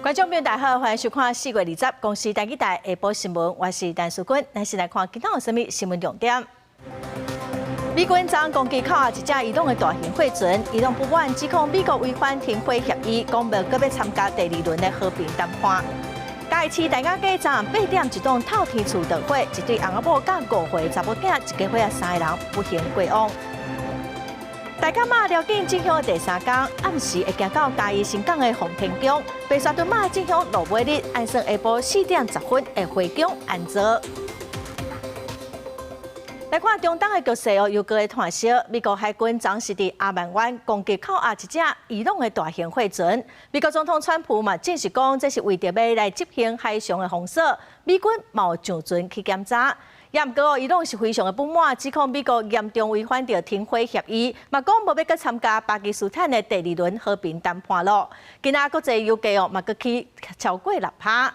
觀眾朋友大家好，歡迎收看4月20公視台語台下晡新聞，我是陳淑君。咱先來看今仔有啥物新聞重點。美軍昨攻擊扣押一隻伊朗的大型貨船，伊朗不滿指控美國違反停火協議，講無閣欲參加第二輪的和平談判。嘉義市大雅街昨暗8點一棟透天厝著火，一對翁仔某佮5歲查某囝，一家伙仔三个人不幸過往。大甲媽寮境進香的第三工，暗時會行到嘉義新港的奉天宮，白沙屯媽進香落尾日，按算下晡4點10分會回宮安座。來看中東的局勢哦，又閣會湠燒。美國海軍昨是佇阿曼灣攻擊扣押一隻伊朗的大型貨船。美國總統川普嘛證實講，這是為著欲來執行海上的封鎖。美軍嘛有上船去檢查。也毋過伊朗是非常的不滿，指控美國嚴重違反著停火協議，嘛講無欲閣參加巴基斯坦的第二輪和平談判囉。今仔國際油價哦，嘛閣起超過6%。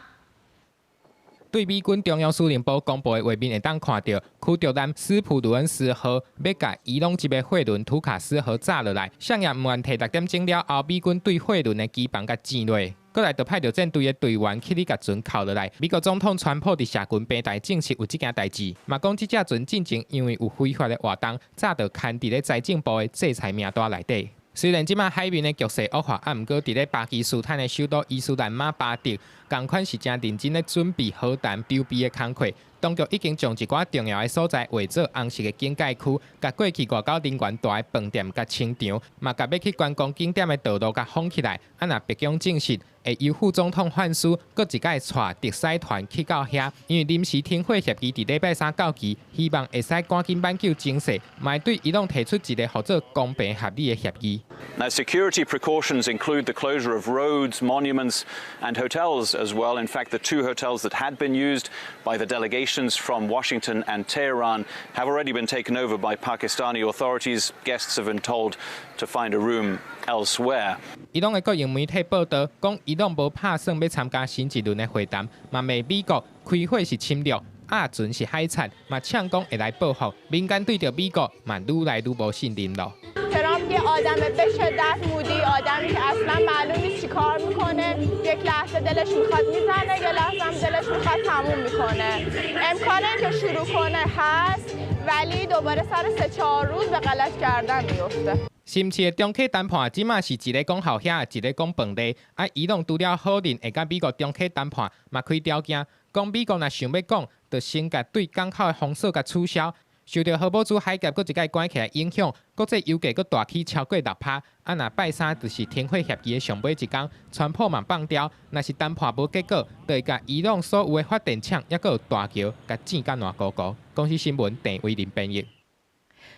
對美軍中央司令部公布的畫面會當看著，驅逐艦斯普魯恩斯號欲共伊朗籍的貨輪圖卡斯號炸落來，啥人毋願提6點鐘了後，美軍對貨輪的機房共炸落。過來就派著戰隊的隊員去咧共船扣落來。美國總統川普佇社群平台證實有這件代誌，嘛講這隻船進前因為有非法的活動，早就牽佇咧財政部的制裁名單內底。雖然這馬海面的局勢惡化，啊，毋過佇咧巴基斯坦的首都伊斯蘭馬巴德，仝款是誠認真咧準備和談籌備的工課。當局已經將一寡重要的所在劃做紅色的警戒區，共過去外交人員蹛的飯店共清場，嘛共欲去觀光景點的道路共封起來。啊，若白宮證實會由副總統范斯閣一擺帶特使團去到遐，因為臨時停火協議佇禮拜三到期，希望會使趕緊挽救情勢，嘛會對伊朗提出一个號做公平合理的協議。 Now, security precautions include the closure of roads, monuments, and hotels as well. In fact, the two hotels that had been used by the delegations from Washington and Tehran have already been taken over by Pakistani authorities. Guests have been told to find a room elsewhere. 伊朗的國營媒體報導講，伊朗無拍算欲參加新一輪的會談，嘛罵美國開火是侵略，押船是海賊，嘛嗆講會來報復。民間對著美國嘛愈來愈無信任囉。 ترامپ یه آدم به شدت moody، آدمی که اصلا معلوم نیست چی کار میکنه. یک لحظه دلش میخواد میزنه، یه لحظه هم دلش میخواد تموم میکنه. امکان اینکه شروع کنه هست، ولی دوباره سر 3-4 روز به غلط کردن میفته. 深市的中繼談判，這馬是一个講後遐，一个講飯地。啊，伊朗除了否認會佮美國中繼談判，嘛開條件，講美國若想欲講，就先共對港口的封鎖共取消。受著荷姆茲海峽閣一擺關起來影響，國際油價閣大起超過6%。啊，若拜三就是停火協議的上尾一工，川普嘛放調，若是談判無結果，就會共伊朗所有的發電廠，抑閣有大橋，共炸甲爛糊糊。公視新聞鄭偉林編譯。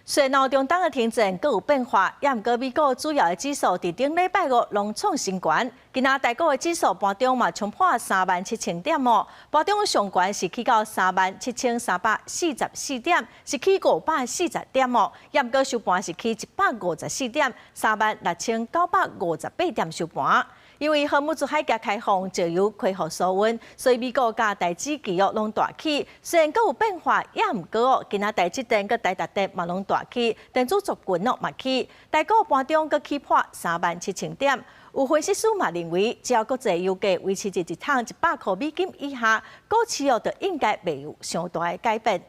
雖然中東的停戰閣有變化，也毋過美股主要的指數佇頂禮拜五攏創新高。今仔台股的指數盤中嘛衝破37,000點哦，盤中上懸是起到37,344點，是起540點哦。也毋過收盤是起154點，36,958點收盤。因為荷姆茲海峽開放，石油恢復輸運，所以美股佮台指期哦攏大起。雖然閣有變化，也毋過哦，今仔台積電佮台達電嘛攏大起，電子族群攏嘛起。台股盤中閣起破37,000點。有分析師嘛認為，只要國際油價維持佇一桶100塊美金以下，股市哦就應該袂有傷大的改變。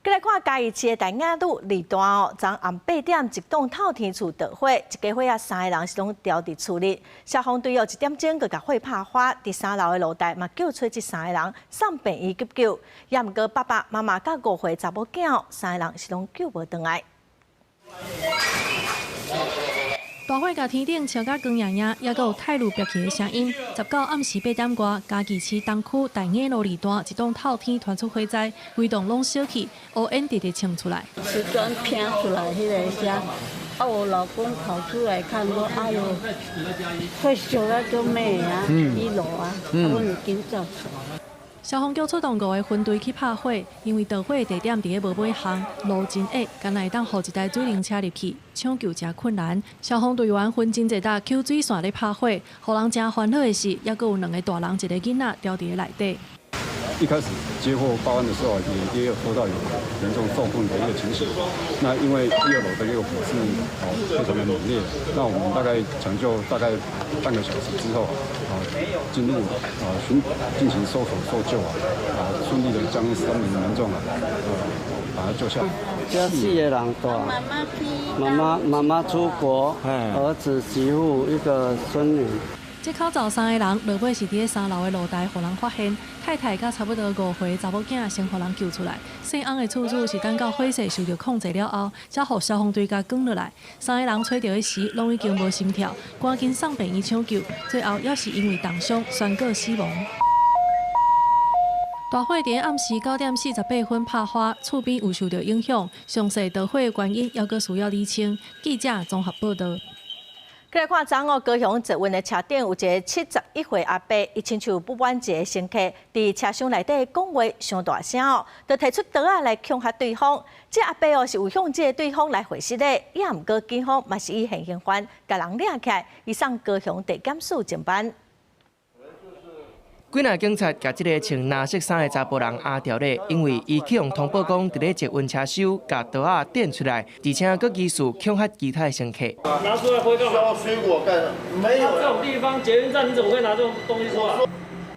閣來看嘉義市的大雅路二段哦，昨暗8點一棟透天厝著火，一家伙仔三个人是攏牢佇厝裡。消防隊友1點鐘就共火拍花，佇3樓的露台嘛救出這三個人，送病院急救。也毋過爸爸媽媽佮5歲查某囝，三個人是攏救無轉來。大火共天頂燒甲光焱焱，猶閣有泰爐爆起的聲音。19暗時8點外，嘉義市東區大雅路二段一棟透天傳出火災，規棟攏燒去，烏煙直直衝出來。瓷磚飄出來彼个聲，啊，我老公跑出來看，說：哎喲，火燒甲足猛啊，一樓啊，啊，阮就緊走出來。消防局出動五个分隊去拍火，因為著火的地點佇咧無尾巷，路真狹，干焦會當予一台水泥車入去，搶救誠困難。消防隊員分真濟搭抾水線咧拍火，予人誠煩惱的是，猶閣有兩个大人一个囡仔牢佇咧內底。一開始接獲報案的時候，也有說到有嚴重受困的一個情形。那因為一二樓的一個火勢哦非常的猛烈，那我們大概搶救大概半個小時之後，啊進入啊尋進行搜索搜救啊，啊順利的將三名民眾啊，把他救下來。這四個人蹛，媽媽媽媽出國，兒子媳婦一個孫女。這口罩三个人，落尾是佇咧三樓的露台，予人發現。太太佮差不多5歲查某囝先予人救出來。姓翁的厝主是等到火勢受著控制了後，才予消防隊共捲落來。三个人揣著彼時，攏已經無心跳，趕緊送病院搶救，最後猶是因為凍傷宣告死亡。大火佇暗時9點48分拍花，厝邊有受著影響，詳細導火的原因猶閣需要釐清。記者綜合報導。來看昨昏高雄捷運的車頂有一个71歲阿伯，伊親像不滿一个乘客佇車廂內底講話傷大聲哦，就提出刀仔來恐嚇對方。這阿伯哦是有向這个對方來回失禮，也毋過警方嘛是以現行犯共人掠起來，移送高雄地檢署偵辦。幾若警察共這个穿藍色衫的查埔人押牢咧，因為伊去予通報講，佇咧捷運車廂共刀仔展出來，而且閣疑似恐嚇其他的乘客。拿出來揮幹嘛？水果幹？沒有。這種地方捷運站，你怎麼會拿這種東西出來？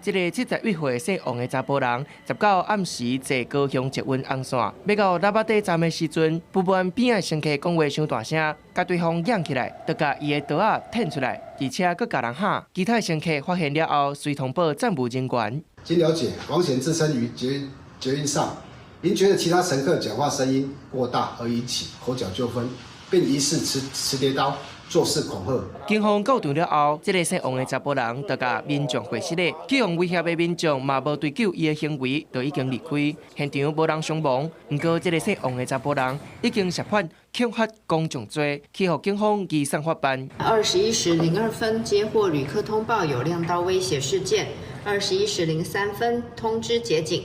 這个71歲姓王的查埔人，19暗時坐高雄捷運紅線，欲到喇叭底站的時陣，不滿邊仔乘客講話傷大聲，共對方嚷起來，就共伊的刀仔展出來，而且閣共人嚇。其他乘客發現了後，隨通報站務人員。經了解，王顯自稱於捷運上，因覺得其他乘客講話聲音過大而引起口角糾紛，並疑似持持疊刀作勢恐嚇。警方到場了後，這个姓王的查埔人就共民眾回失禮，去予威脅的民眾嘛無追究伊的行為，就已經離開。現場無人傷亡，毋過這个姓王的查埔人已經涉犯恐嚇公眾罪，去予警方移送法辦。 21時02分接獲旅客通報有亮刀威脅事件，21時03分通知捷警。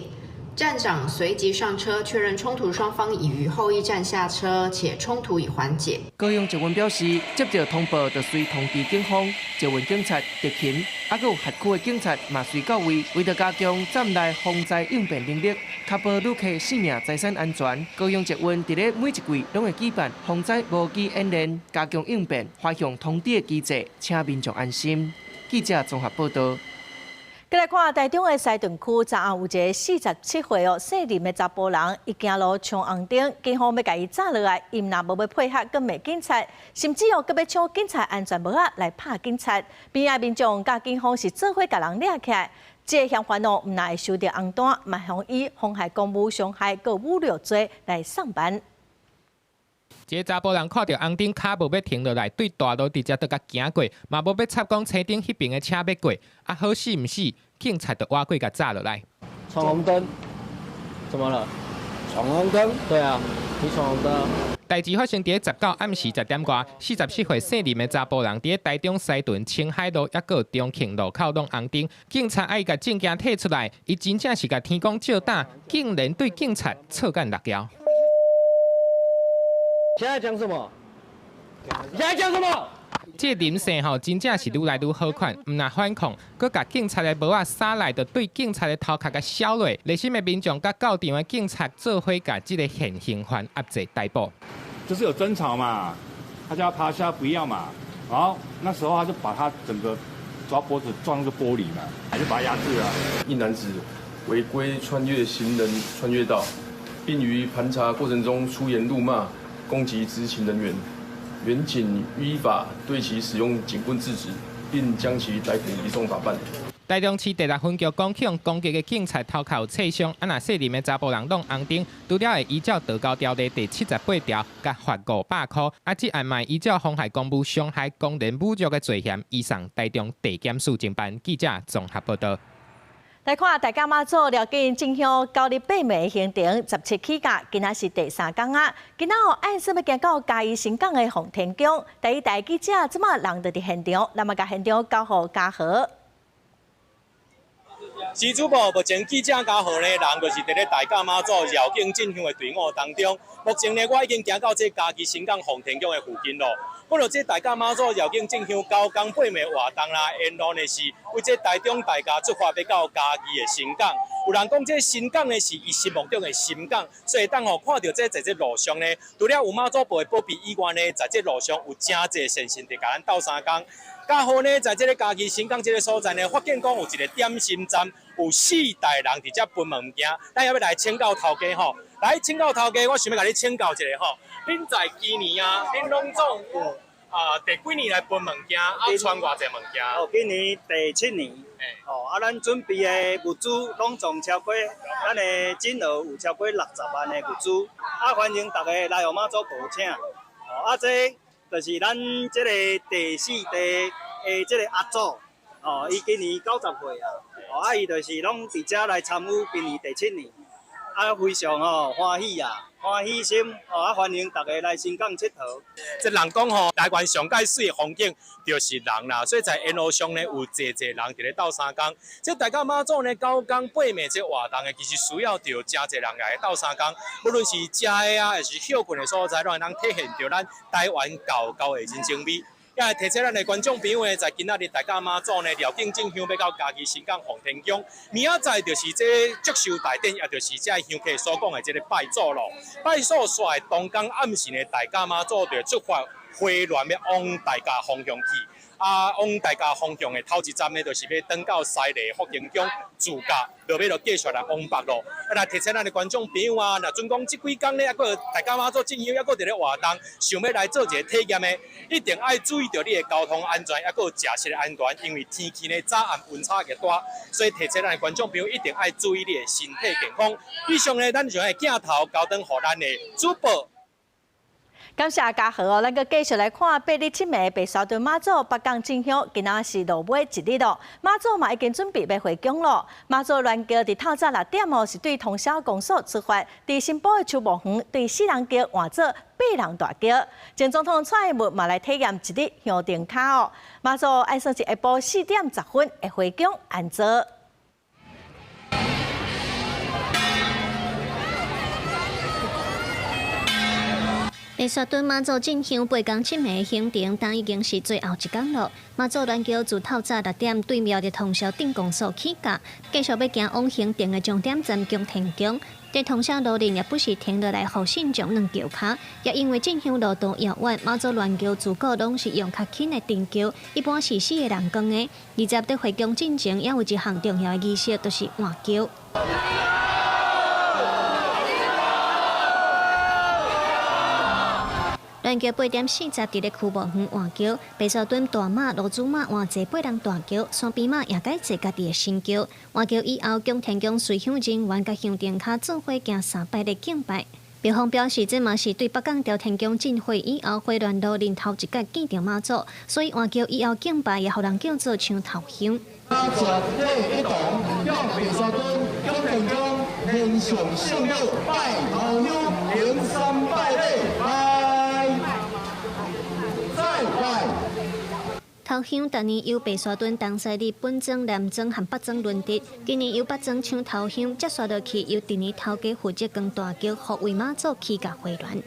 站長隨即上車確認衝突雙方已於後一站下車，且衝突已緩解。高雄捷運表示，接到通報就隨通知警方，捷運警察、特勤，猶閣有轄區的警察嘛隨到位，為著加強站內防災應變能力，確保旅客性命財產安全。高雄捷運佇咧每一季攏會舉辦防災模擬演練，加強應變，發向通知的機制，請民眾安心。記者綜合報導。閣來看台中的西屯區，昨暗有一个47歲哦姓林的查埔人，伊行路衝紅燈，警方欲共伊紮落來，伊毋但無欲配合，閣罵警察，甚至哦閣欲搶警察安全帽仔來拍警察。邊仔民眾佮警方是做伙共人掠起來，這个嫌犯哦，毋但會收著紅單，嘛予以妨害公務傷害、閣侮辱罪來送辦。這个查埔人看著紅燈，跤無欲停落來，對大路直接就共行過，嘛無欲插講車頂彼爿的車欲過，啊好死毋死，警察就倚過共紮落來。闖紅燈，怎麼了？闖紅燈？對啊，你闖紅燈。代誌發生佇19暗時10點外，44歲姓林的查埔人佇台中西屯青海路抑閣中慶路口挵紅燈，警察愛共證件提出來，伊真正是共天公借膽，竟然對警察錯眼六蟯。現在講什麼？你現在講什麼？這林姓吼，真正是愈來愈好款，毋但反抗，閣共警察的帽仔捎來，就對警察的頭殼共削落。熱心的民眾佮到場的警察做伙共這个現行犯押解逮捕。就是有爭吵嘛，他叫他趴下不要嘛，然後那時候他就把他整個抓脖子撞那個玻璃嘛，就把他壓住了。一男子違規穿越行人穿越道，並於盤查過程中出言辱罵、攻擊執勤人員，員警依法對其使用警棍制止，並將其逮捕移送法辦。台中市第六分局講，去予攻擊的警察頭殼有擦傷，啊若姓林的查埔人挵紅燈，除了會依照道交條例第78條，共罰500箍，啊這案嘛依照妨害公務傷害、公然侮辱的罪嫌，移送台中地檢署偵辦。記者綜合報導。來看大甲媽祖廖緊進香98暝的行程，17起駕，今仔是第三工啊。今仔哦，按算欲行到嘉義新港的奉天宮，第一台記者這馬人就佇現場，咱嘛共現場交予嘉禾。是主播，目前记者嘉豪呢，人就是伫咧大甲妈祖绕境进香的队伍当中。目前呢，我已经行到这嘉义新港奉天宫的附近咯。讲到这大甲妈祖绕境进香九工八暝活动啦，沿路呢是为这台中大甲出发，欲到嘉义的新港。有人讲这新港呢是伊心目中的心港，所以当吼看著这在这路上呢，除了有妈祖婆的保庇以外呢，在这路上有真济善信伫共咱斗相共。嘉豪呢，在这个嘉义新港这个所在呢，发现讲有一个点心站，有四代人伫遮分物件。咱也欲来请教头家吼，来请教头家，我想欲共你请教一下吼。恁在今年啊，恁拢总有啊第几年来分物件？啊，传偌济物件？哦，今年第七年。哦，啊，咱准备的物资拢总超过，咱的金额有超过60万的物资。啊，欢迎大家来予妈祖婆请。哦，啊，这就是咱这个第四代的这个阿祖，哦，伊今年90岁啊，哦，啊，伊就是拢伫遮来参与今年第七年，啊，非常吼欢喜啊，欢喜心，哦，啊，欢迎大家来新港𨑨迌。这人讲吼，台湾上盖媠的风景就是人啦，所以在沿路上呢，有济济人伫咧斗相共。这大甲妈祖呢，九工八暝这活动呢，其实需要著诚济人来斗相共，无论是食的啊，还是歇睏的所在，拢会当体现著咱台湾厚厚的人情味。也会提醒咱的观众朋友呢，在今仔日大甲妈祖呢绕境进香，欲到嘉义新港奉天宫，明仔载就是这祝寿大典，也就是这香客所讲的这个拜祖咯。拜祖煞当工暗时呢，大甲妈祖就出发回銮欲往大甲方向去。啊，往大甲方向的头一站呢，就是欲转到西丽福建宫自驾，落尾就继续来往北咯。啊，来提醒咱的观众朋友啊，若准讲这几工呢，犹阁大甲妈祖进香，犹阁伫咧活动，想欲来做一个体验的，一定爱注意著你的交通安全，犹阁食食的安全，因为天气呢早暗温差极大，所以提醒咱的观众朋友一定爱注意你的身体健康。以上呢，咱就将镜头交转予咱的主播。感谢嘉豪哦，咱阁继续来看八日七暝白沙屯妈祖北港进香，今仔是落尾一日咯。妈祖嘛已经准备欲回宫咯。妈祖鸾轿伫透早6点哦，是对通霄公所出发，伫新埔的秋木园对四人轿换做八人大轿。前总统蔡英文嘛来体验一日香灯跤哦。妈祖按算是下晡4点10分会回宫安座。白沙屯妈祖进香八工七暝行程，当已经是最后一工了。妈祖鸾轿自透早6点对庙的通霄镇公所起驾，继续欲行往行程的终点站供天宫。伫通霄路顶也不时停落来，予信众软轿跤。也因为进香路途遥远，妈祖鸾轿自古拢是用较轻的灯轿，一般是四个人扛的。而且伫回宫进前，也有一项重要的仪式，就是换轿。鸾轿8点40伫咧区墓园换轿，白沙屯大妈、罗祖妈换坐八人大轿，山边妈也改坐家己的新轿。换轿以后，供天宫随香人员佮香灯跤做伙行三摆的敬拜。庙方表示，这嘛是对北港朝天宫进火以后，火乱路人头一摆见著妈祖，所以换轿以后敬拜也予人叫做抢头香。全体一同向白沙屯供天宫献上圣母拜头香，行三拜礼，拜。头香逐年由白沙屯东势里本庄、南庄和北庄轮值，今年由北庄抢头香，接续落去由第二头家负责扛大轿，护卫妈祖起驾回銮。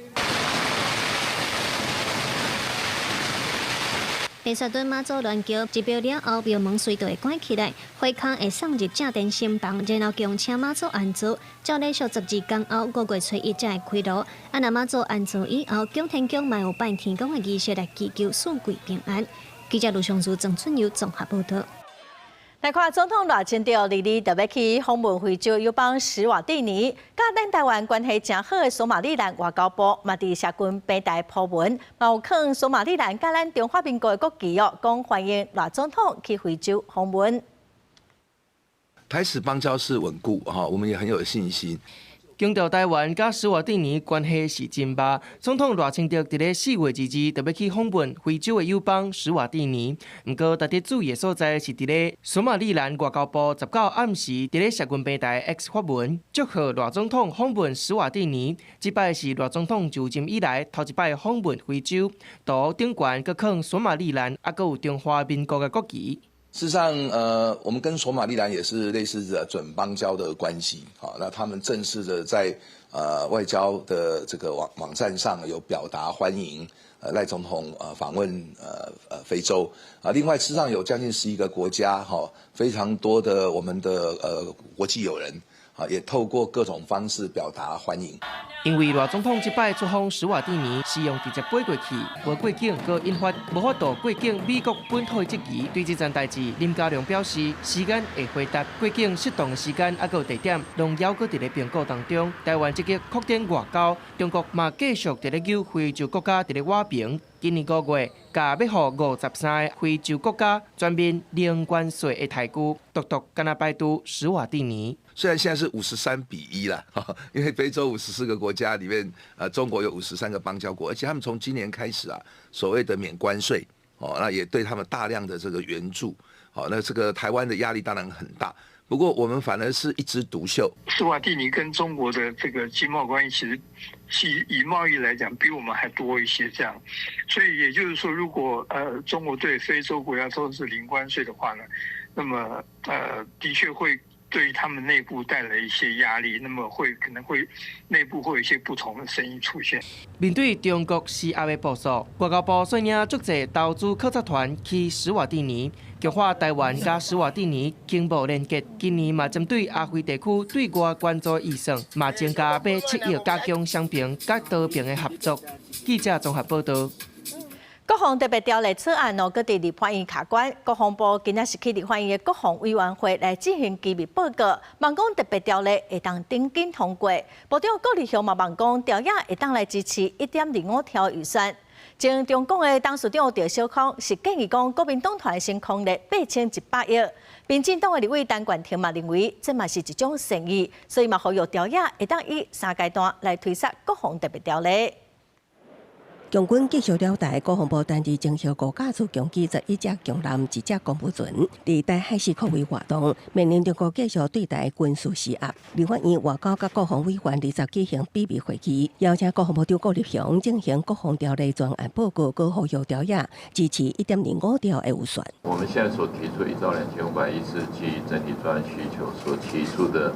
白沙屯妈祖鸾轿入庙了后，庙门随就会关起来，火坑会送入正殿新房，然后恭请妈祖安座。照礼数12工后，5月初一才会开炉。啊，若妈祖安座以后，供天宫嘛有拜天公的仪式来祈求四季平安。记者卢尚如、郑春友综合报道。来看总统赖清德二日就欲去访问非洲友邦史瓦帝尼，佮咱台湾关系诚好的索马利兰外交部嘛伫社群平台铺文，嘛有囥索马利兰佮咱中华民国的国旗哦，讲欢迎赖总统去非洲访问。台史邦交是稳固哈，我们也很有信心。强调台湾佮史瓦帝尼关系是真密。总统赖清德伫咧4月22日就欲去访问非洲的友邦史瓦帝尼。毋过，值得注意的所在是伫咧索马利兰外交部19暗时伫咧社群平台 X 发文，祝贺赖总统访问史瓦帝尼。这摆是赖总统就任以来头一摆访问非洲。图顶悬阁囥索马利兰，犹阁有中华民国的国旗。事實上，我們跟索馬利蘭也是類似的準邦交的關係，好，那他們正式的在外交的這個網站上有表達歡迎，賴總統訪問非洲啊。另外，事實上有將近11個國家，哈，非常多的我們的國際友人啊，也透過各種方式表達歡迎。因為賴總統這擺出訪史瓦蒂尼是用直接飛過去，無過境，閣引發無法度過境美國本土的質疑。對這件代誌，林佳龍表示，時間會回答過境適當的時間，猶閣地點，攏猶閣佇咧評估當中。台灣積極擴展外交，中國嘛繼續佇咧揪非洲國家佇咧倚爿。今年5月，共欲予53個非洲國家全面零關稅的待遇，獨獨敢若排除史瓦蒂尼。雖然現在是53比1啦，因為非洲54個國家裡面，中國有53個邦交國，而且他們從今年開始啊，所謂的免關稅，哦，那也對他們大量的這個援助，好，那這個台灣的壓力當然很大。不過我們反而是一枝獨秀。史瓦蒂尼跟中國的這個經貿關係，其實是以貿易來講，比我們還多一些。這樣，所以也就是說，如果中國對非洲國家都是零關稅的話呢，那麼的確會對他們內部帶來一些壓力，那麼會可能會內部會有一些不同的聲音出現。面對中國施壓的部署，外交部率領足濟投資考察團去史瓦蒂尼，強化台灣佮史瓦蒂尼經貿連結。今年嘛針對亞非地區對外援助預算，嘛增加欲7億，加強雙邊佮多邊的合作。記者綜合報道。國防特別條例草案哦，閣佇立法院卡關。國防部今仔是去立法院的國防委員會來進行機密報告，望講特別條例會當頂緊通過。部長郭立雄嘛望講朝野會當來支持1.25兆預算。前中廣的董事長趙小康是建議講，國民黨團先空列8100億。民進黨的立委陳冠廷嘛認為，這嘛是一種善意，所以嘛呼籲朝野會當以三階段來推捒國防特別條例。共軍繼續撩台，國防部單日徵召五架次強擊11隻強艦、一隻公務船，佇台海四區域活動，面臨中國繼續對台軍事施壓。立法院外交佮國防委員二十舉行秘密會議，邀請國防部長郭立雄進行國防條例專案報告，閣呼籲朝野支持1.25兆的預算。我們現在所提出1兆2500億，是基於整體專案需求所提出的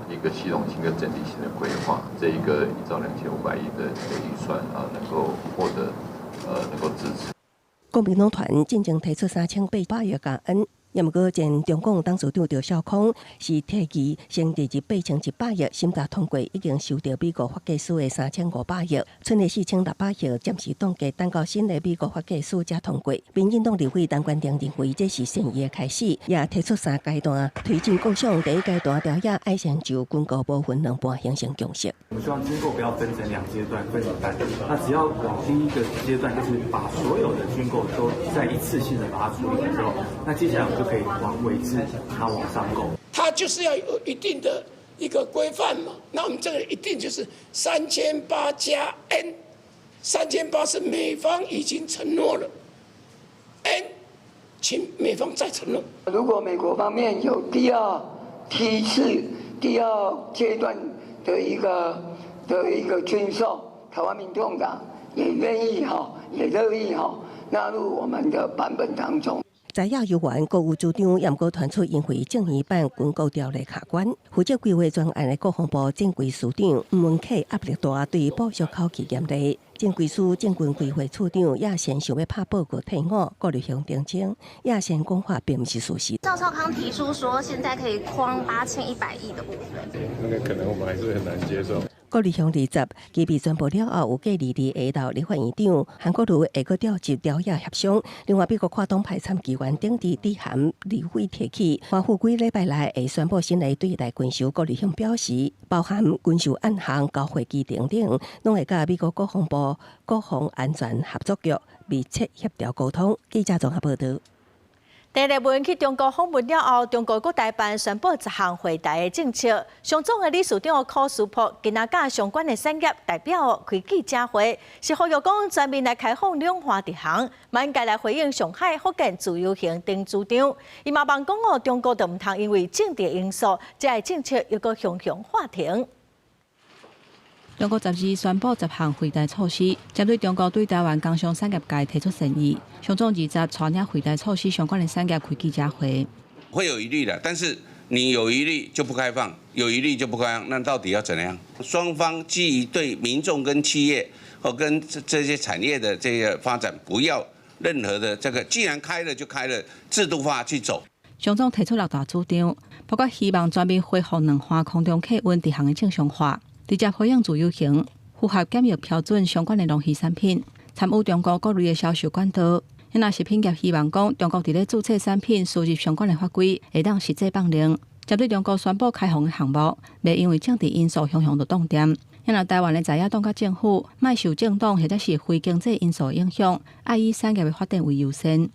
一個系統性跟整體性的規劃，這一個1兆2500億的這個預算啊，能夠獲得能夠支持。國民黨團進前提出3800億加 N，也毋過前中廣董事長趙少康是提議先投入8100億審查通過，已經收到美國發計司的3500億，賰的4600億暫時凍結，等到新的美國發計司才通過。民進黨立委陳冠廷認為這是善意的開始，也提出三階段推進構想。第一階段朝野愛先就軍購部分兩半形成共識。我們希望軍購不要分成兩階段，分兩單。那只要往第一個階段，就是把所有的軍購都在一次性的把它處理完之後，那接下來我們就可以往尾支，它往上購。它就是要有一定的一個規範嘛。那我們這個一定就是3800加 N，3800是美方已經承諾了，N，請美方再承諾。如果美國方面有第二梯次、第二階段的一個軍售，台灣民眾黨也願意哈，也樂意哈納入我們的版本當中。在野議員國有主張，也毋過傳出因為政研版軍購條例卡關，負責規劃專案的國防部戰規司長吳文克壓力大，對部屬口氣嚴厲。戰規司政軍規劃處長也先想欲拍報告退伍，郭立雄澄清，葉先講話並毋是事實。趙少康提出說，現在可以框8100億的部分，那個可能我們還是很難接受。郭立雄20機密宣布了後，有計22下晝立法院長韓國瑜會閣召集朝野協商。另外，美國跨黨派參議員頂致致函立委提起，華府幾禮拜內會宣布新的對台軍售。郭立雄表示，包含軍售案項、交貨期等等，攏會佮美國國防部國防安全合作局密切協調溝通。記者綜合報道。鄭麗文去中國訪問了後，中國國台辦宣布10項惠台的政策。商總的理事長柯書博今仔佮相關的產業代表開記者會，是呼籲講全面來開放兩岸直航，嘛應該來回應上海、福建自由行等主張。伊嘛望講哦，中國就毋通因為政治因素，這个政策猶閣雄雄喊停。中國12宣布10項惠台措施，針對中國對台灣工商產業界提出善意。上總20帶領惠台措施相關的產業開記者會。會有疑慮的，但是你有疑慮就不開放，有疑慮就不開放，那到底要怎樣？雙方基於對民眾跟企業或跟這些產業的這個發展，不要任何的這個，既然開了就開了，制度化去走。上總提出六大主張，包括希望全面恢復兩岸空中客運直航的正常化，直接回應自由行，符合檢疫標準相關的農漁產品，參與中國國內的銷售管道。若食品業希望講，中國佇咧註冊產品輸入相關的法規，會當實際放寬。針對中國宣布開放的項目，袂因為政治因素雄雄就擋斷。若台灣的在野黨佮政府，莫受政黨或者是非經濟因素影響，愛以產業的發展為優先。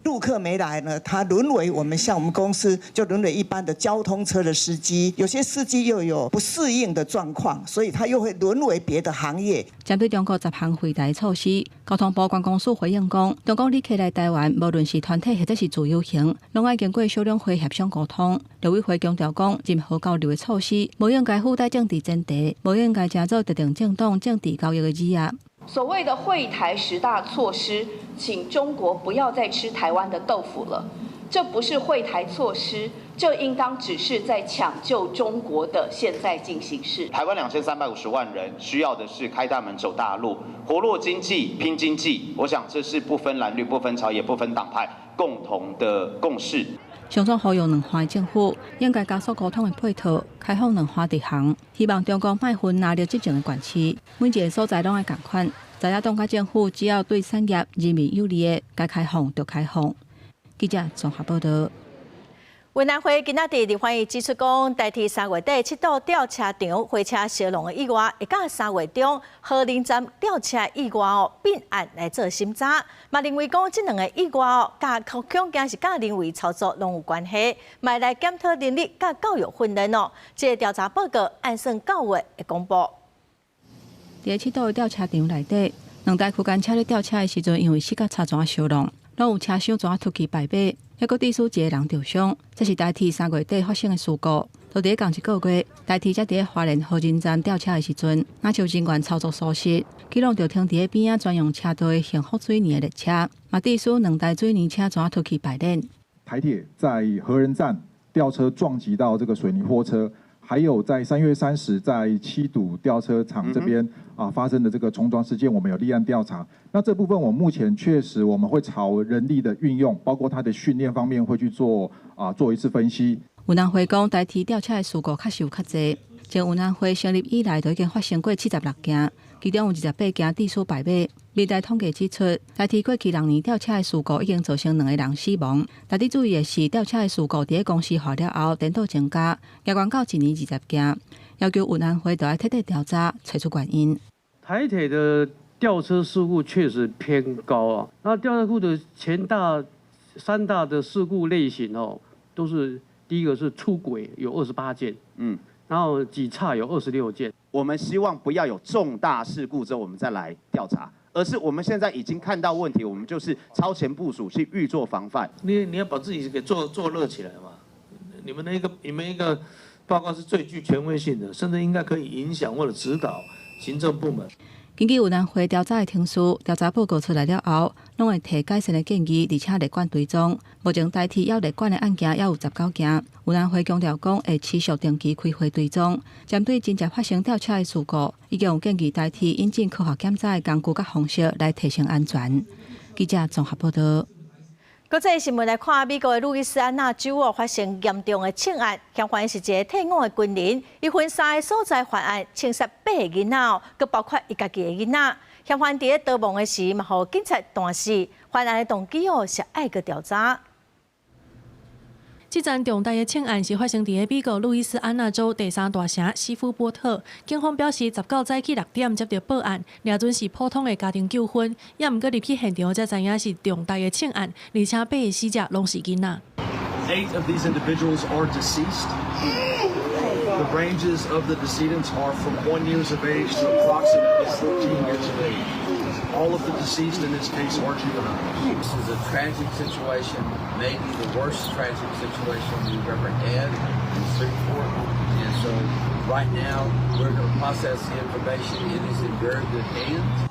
陸客沒來呢，他淪為我們像我們公司就淪為一般的交通車的司機，有些司機又有不適應的狀況，所以他又會淪為別的行業。針對中國10項惠台措施，交通部觀光署回應講，中國旅客來台灣，無論是團體或者是自由行，攏愛經過小兩會協商溝通。陸委會強調講，任何交流的措施，無應該附帶政治前提，無應該成做特定政黨政治交易的字仔。所謂的惠台十大措施，請中國不要再吃台灣的豆腐了。這不是惠台措施，這應當只是在搶救中國的現在進行式。台灣2350萬人需要的是開大門走大路，活絡經濟、拼經濟。我想這是不分藍綠、不分朝野、不分黨派共同的共識。上總呼籲兩岸政府應該加速溝通的配套，開放兩岸直航，希望中國莫分藍綠執政的縣市，每一个所在攏愛仝款。在野黨佮政府只要對產業人民有利的，該開放就開放。記者綜合報道。運安會今仔佇立法院指出講，台鐵3月底七堵吊車場貨車相挏的意外，會佮3月中和林站吊車意外哦併案來做審查，嘛認為講這兩个意外哦，佮恐驚是佮人為操作攏有關係，嘛來檢討人力佮教育訓練哦。這个調查報告按算9月會公布。佇七堵的吊車場內底，兩台區間車咧吊車的時陣，因為死角插樁相挏，攏有車廂樁突起敗馬，猶閣致使一个人著傷。這是台鐵3月底發生的事故。就佇仝一个月，台鐵才佇花蓮和仁站吊車的時陣，若像人員操作疏失，去挏著停佇咧邊仔專用車道的幸福水泥的列車，嘛致使兩台水泥車樁突起敗裂。台鐵在和仁站吊車撞擊到這個水泥貨車。還有在3月30，在七堵吊車廠這邊啊發生的這個衝撞事件，我們有立案調查。那這部分我目前確實我們會朝人力的運用，包括他的訓練方面會去做一次分析。運安會講，台鐵吊車的事故確實有較濟。從運安會成立以來，就已經發生過76件，其中有28件致死敗馬。明代統計指出，台鐵過去6年吊車的事故已經造成兩個人死亡。值得注意的是，吊車的事故佇咧公司化了後，顛倒增加，抑懸到一年20件。要求運安會著愛徹底調查，揣出原因。台鐵的吊車事故確實偏高啊。那吊車庫的前大三大的事故類型哦，都是第一個是出軌有28件，然後擠岔有26件。我們希望不要有重大事故之後我們再來調查，而是我們現在已經看到問題，我們就是超前部署去預做防範。你要把自己給做熱起來嘛？你們一個報告是最具權威性的，甚至應該可以影響或者指導行政部門。根據運安會調查的程序，調查報告出來了後，攏會提改善的建議，而且列管追蹤。目前台鐵猶列管的案件猶有19件。運安會強調講，會持續定期開會追蹤，針對真正發生吊車的事故，已經有建議台鐵引進科學檢查的工具佮方式來提升安全。記者綜合報道。國際新聞來看，美國的路易斯安那州哦發生嚴重的槍案，嫌犯是一个退伍的軍人，伊分三个所在犯案，槍殺八个囡仔哦，閣包括伊家己的囡仔。嫌犯佇咧逃亡的時，嘛予警察彈死。犯案的動機哦是愛閣調查。這樁重大的槍案是發生佇咧美國路易斯安那州第三大城西夫波特。警方表示，19早起6點接到報案，掠準是普通的家庭糾紛，也毋過入去現場才知影是重大的槍案，而且八个死者攏是囡仔。 Eight of these individuals are deceased. The ranges of the decedents are from 1 years of age to approximately 14 years of age. All of the deceased in this case are juveniles. This is a tragic situation, maybe the worst tragic situation we've ever had in Shreveport. And so right now we're going to process the information. It is in very good hands.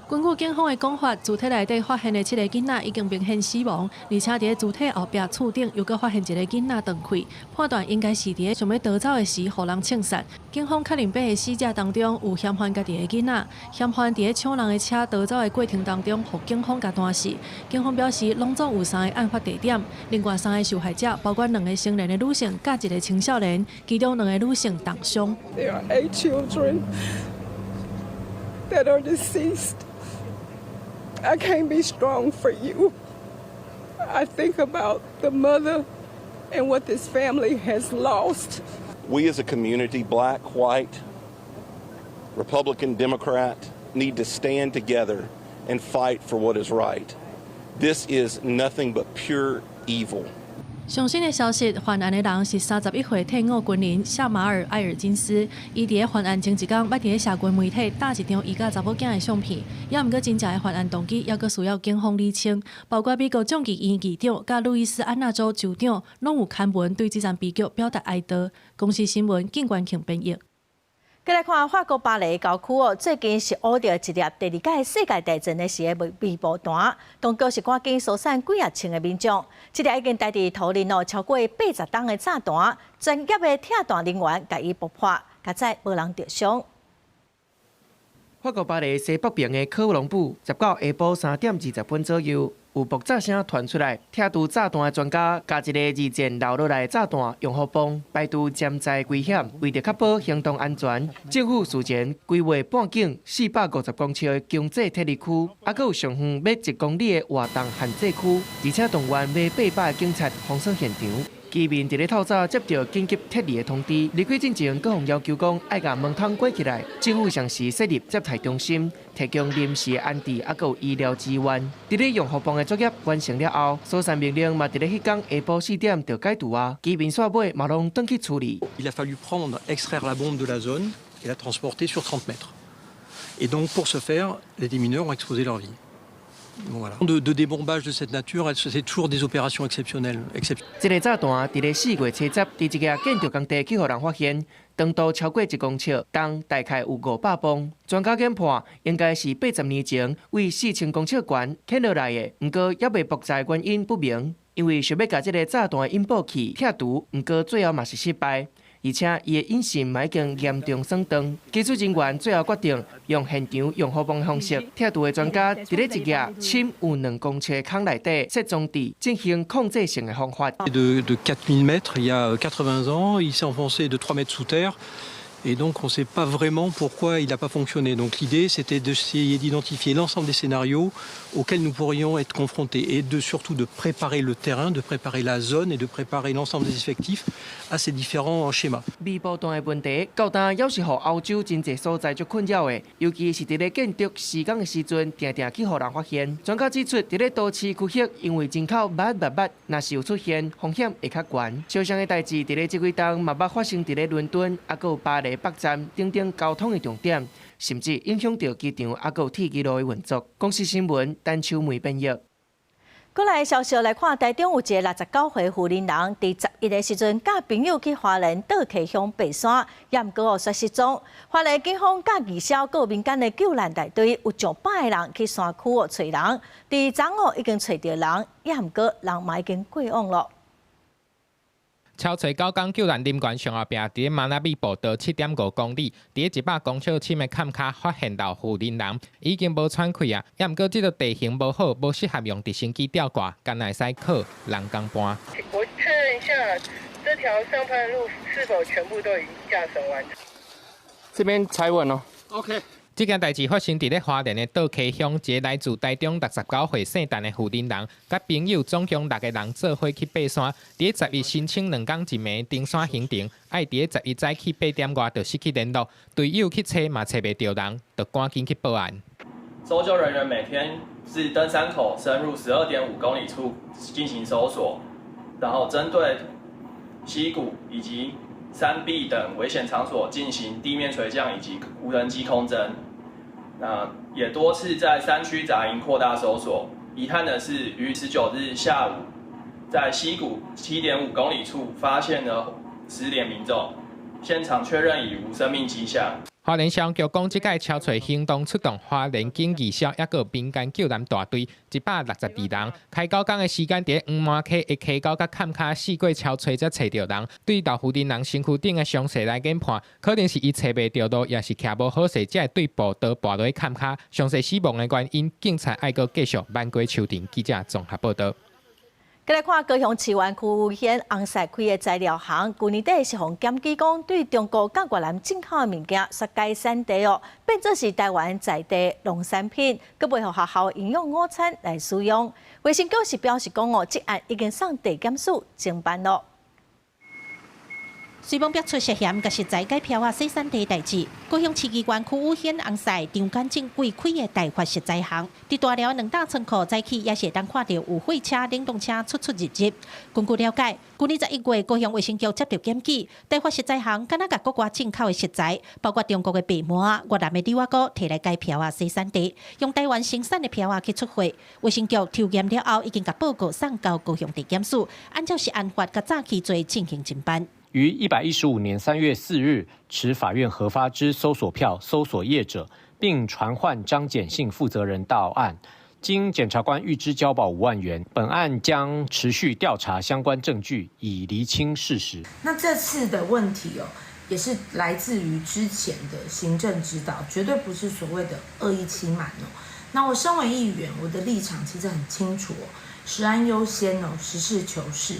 根據警方的講法，船體內底發現的七個囡仔已經明顯死亡，而且佇咧船體後壁厝頂又閣發現一個囡仔斷氣，判斷應該是佇咧想欲逃走的時，予人槍殺。警方確認八个死者當中有嫌犯家己的囡仔，嫌犯佇咧搶人的車逃走的過程當中，予警方共彈死。警方表示，攏總有三个案發地點，另外三个受害者包括兩个成年的女性，佮一个青少年，其中兩个女性重傷。 There are eight children that are deceased. I can't be strong for you. I think about the mother and what this family has lost. We as a community, black, white, Republican, Democrat, need to stand together and fight for what is right. This is nothing but pure evil. 上新的消息，犯案的人是31歲退伍軍人夏馬爾·埃爾金斯。伊佇咧犯案前一工，捌佇咧社群媒體貼一張伊佮查某囝的相片。猶毋過真正的犯案動機，猶閣需要警方釐清。包括美國眾議院議長佮路易斯安那州州長，攏有刊文對這場悲劇表達哀悼。公視新聞，靳關慶編譯。過來看法國巴黎郊區哦，最近是挖著一粒第二屆世界大戰的時的未爆彈，當局是趕緊疏散幾仔千个民眾。這粒已經待佇土裡哦超過80噸的炸彈，專業的拆彈人員共伊爆破，佳哉無人著傷。法國巴黎西北邊的科隆布，19下晡3點20分左右，有爆炸聲傳出來，拆除炸彈的專家共一个二戰留落來的炸彈熔火泵，排除潛在危險，為著確保行動安全，政府事前規劃半徑450公尺的強制撤離區，猶閣有上遠欲1公里的活動限制區，而且動員欲800个警察封鎖現場。居民佇咧透早接著緊急撤離的通知，離開進前，閣予要求講愛共門窗關起來。政府同時設立接待中心，提供臨時的安置，猶閣有醫療資源。佇咧熔火泵的作業完成了後，疏散命令嘛佇咧彼工下晡4點就解除啊。居民煞尾嘛攏轉去厝裡。 Il a fallu prendre, extraire la bombe de la zone et la transporter sur 30 mètres. Et donc pour ce faire, les démineurs ont exposé leur vie. Voilà. De débombage de cette nature, c'est toujours des opérations exceptionnelles. 這个炸彈佇咧4月70，佇一个建築工地去予人發現，長度超過1公尺，重大概有500磅。專家研判，應該是80年前對4000公尺懸揢落來的，毋過猶未爆炸的原因不明。因為想欲共這个炸彈引爆器拆除，毋過最後嘛是失敗。而且伊的引線嘛已經嚴重損斷，技術人員最後決定用現場熔火泵的方式，拆除的專家佇咧一个深有2公尺的孔內底設裝置進行控制性的方法。 De 4000 mètres, il y a 80 ans, il s'est enfoncé de 3 mètres sous terre. Et donc on ne sait pas vraiment pourquoi il n'a pas fonctionné. Donc l'idée, c'était d'essayer d'identifier l'ensemble des scénarios auxquels nous pourrions être confrontés et de surtout de préparer le terrain, de préparer la zone et de préparer l'ensemble des effectifs à ces différents schémas. 未爆彈的問題，到今猶是予歐洲真濟所在足困擾的，尤其是佇咧建築施工的時陣，定定去予人發現。專家指出，佇咧都市區域，因為人口密密密，若是有出現風險會較懸。相像的代誌，佇咧這幾冬嘛捌發生佇咧倫敦，猶閣有巴黎北站等等交通的重點，甚至影響著機場猶閣有鐵路的運作。公視新聞陳秋梅編譯。過來消息來看，台中有一个69歲婦人人，佇11的時陣，佮朋友去花蓮倒溪鄉爬山，也毋過哦煞失蹤。花蓮警方佮義消閣有民間的救難大隊，有上百个人去山區哦揣人，佇昨昏已經揣著人，也毋過人嘛已經過往囉。超39工救難人員上後壁，佇咧馬那美步道7.5公里，佇咧100公尺深的坎跤發現老婦人人，已經無喘氣啊！也毋過這个地形無好，無適合用直升機吊掛，干焦會使靠人工搬。我確認一下，這條上攀路是否全部都已經架繩完成？這邊踩穩哦。OK。這件代誌發生佇咧花蓮的倒溪鄉，一个來自台中69歲姓陳的婦人人，佮朋友總共六个人做伙去爬山。佇咧11申請2工一暝登山行程，愛佇咧11早起8點外就失去聯絡，隊友去揣嘛揣袂著人，就趕緊去報案。搜救人員每天自登山口深入12.5公里處進行搜索，然後針對溪谷以及山壁等危險場所進行地面垂降以及無人機空偵。那也多次在山區紮營擴大搜索。遺憾的是，於19日下午，在溪谷7.5公里處發現了失聯民眾，現場確認已無生命跡象。花蓮消防局講，這擺抄揣行動出動花蓮警義消，抑閣民間救難大隊162人。開九工的時間，佇黃麻溪的溪溝佮崁跤四過抄揣才揣著人。對老婦人人身軀頂的傷勢來研判，可能是伊揣袂著路，抑是徛無好勢，才會對步道跋落去崁跤。詳細死亡的原因，警察愛閣繼續挽過抽查。記者綜合報導。閣來看高雄市園區縣紅賽開的材料行，舊年底是予檢舉講對中國佮越南進口的物件煞改產地哦，變做是台灣在地農產品，閣袂予學校營養午餐來使用。衛生局是表示講哦，這案已經送地檢署偵辦囉。雖罔逼出涉嫌共食材改標仔洗產地代誌，高雄市議員區宇軒紅賽張簡正貴開的大發食材行，佇大寮兩大倉庫早起也是會當看著有貨車、冷凍車出出入入。根據了解，舊年11月，高雄衛生局接著檢舉，大發食材行敢若共國外進口的食材，包括中國的白饃、越南的柳仔菇，提來改標仔洗產地，用台灣生產的標仔去出貨。衛生局抽驗了後，已經共報告送交高雄地檢署，按照食安法佮詐欺罪進行偵辦。於115年3月4日，持法院核發之搜索票搜索業者，並傳喚張簡姓負責人到案，經檢察官預支交保5萬元。本案將持續調查相關證據，以釐清事實。那這次的問題哦，也是來自於之前的行政指導，絕對不是所謂的惡意欺瞞哦。那我身為議員，我的立場其實很清楚哦，食安優先哦，實事求是，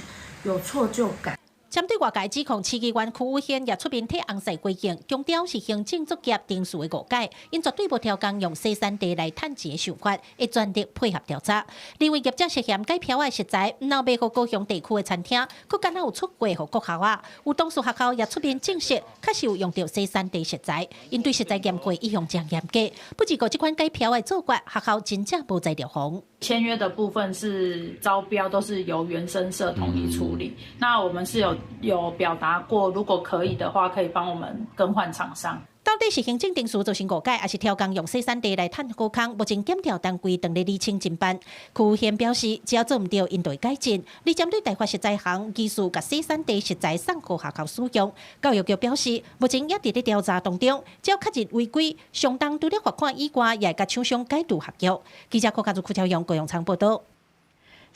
有錯就改。針對外界指控，市議員區宇軒也出面替紅賽回應，強調是行政作業程序的誤解，𪜶絕對無刁工用洗產地來趁錢的想法，會全力配合調查。另外，業者涉嫌改標仔食材，毋但賣予高雄地區的餐廳，閣敢若有出貨予國校仔，有當事學校也出面證實，確實有用著洗產地食材，𪜶對食材驗貨一向誠嚴格。不過，這款改標仔的做法，學校真正無材料防。簽約的部分是招標，都是由原生社統一處理。那我們是有表達過，如果可以的話，可以幫我們更換廠商。到底是行政程序造成誤解，抑是刁工用洗產地來趁好康？目前檢調單位正咧釐清偵辦。區宇軒表示，只要做毋對，𪜶就會改進。而針對大發食材行疑似共洗產地食材送予學校使用，教育局表示，目前也佇咧調查當中，只要確認違規，相當除了罰款以外，也會共廠商解除合約。記者郭家祖、柯超勇、高永昌報導。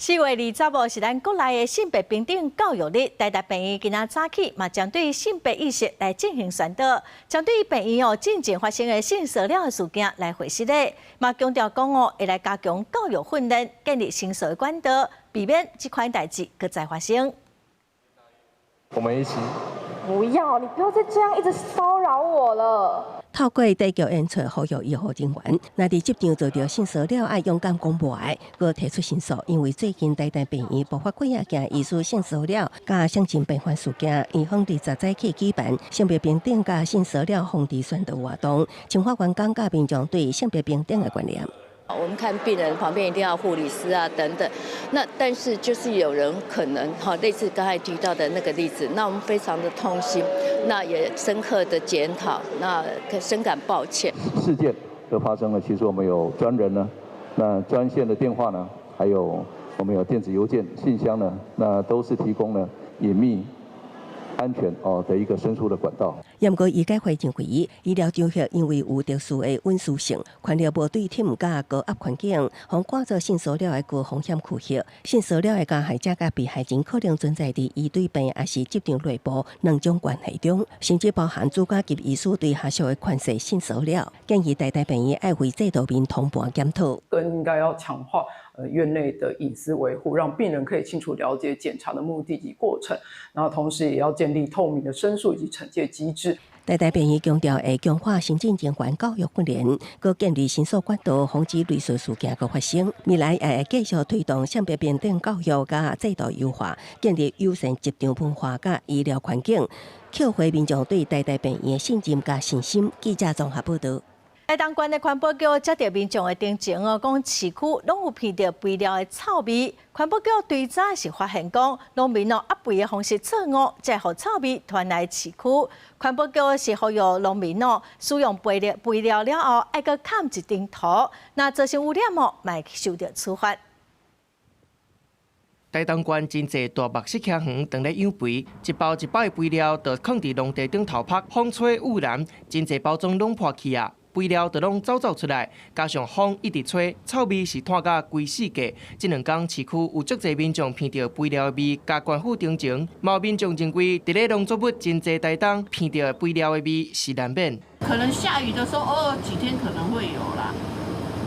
4月20號是咱國內的性別平等教育日，台大病院今仔早起嘛，針對性別意識來進行宣導，針對病院哦進前發生的性騷擾的事件來回釋咧，嘛強調講哦會來加強教育訓練，建立申訴的管道，避免這款代誌閣再發生。我們一起。不要，你不要再這樣一直騷擾我了。透過地球演出呼籲醫護人員，若佇職場遭著性騷擾，愛勇敢講無愛，閣提出申訴。因為最近台大病院爆發幾仔件疑似性騷擾佮性侵病患事件，院方20早起舉辦性別平等佮性騷擾防治宣導活動，深化員工佮民眾對性別平等的觀念。我們看病人旁邊一定要護理師啊等等，那但是就是有人可能哈類似剛才提到的那個例子，那我們非常的痛心，那也深刻的檢討，那深感抱歉。事件的發生呢，其實我們有專人呢，那專線的電話呢，還有我們有電子郵件信箱呢，那都是提供了隱秘、安全哦的一個申訴的管道。毋過醫界會認為，醫療場合因為有特殊的隱私性，權力無對等佮高壓環境，予掛做性騷擾的高風險區域。性騷擾的加害者佮被害人可能存在佇醫對病抑是職場內部兩種關係中，甚至包含主管級醫師對下屬的權勢性騷擾。建議台大病院愛為制度面通盤檢討，更應該要強化院內的隱私維護，讓病人可以清楚了解檢查的目的及過程，然後同時也要建立透明的申訴以及懲戒機制。台大病院強調會強化行政人員教育訓練，閣建立申訴管道，防止類似事件閣發生。未來也會繼續推動性別平等教育佮制度優化，建立友善職場文化佮醫療環境，抾回民眾對台大病院的信任佮信心。記者綜合報導。台東縣的環保局接著民眾的陳情哦，講市區攏有鼻著肥料的臭味。環保局對早是發現講，農民哦壓肥的方式錯誤，才予臭味傳來市區。環保局是呼籲農民哦，使用肥料肥料了後，愛閣崁一層土，若造成污染哦，嘛會受著處罰。台東縣真濟大目色茄園當咧養肥，一包一包的肥料就囥佇農地頂頭曝，風吹雨淋，真濟包裝攏破去啊！肥料就攏走走出來，加上風一直吹，臭味是湠甲規四界。這兩工市區有足濟民眾鼻著肥料的味，共縣府陳情，嘛有民眾認為，佇咧農作物真濟台東鼻著肥料的味是難免。可能下雨的時候，偶爾幾天可能會有啦，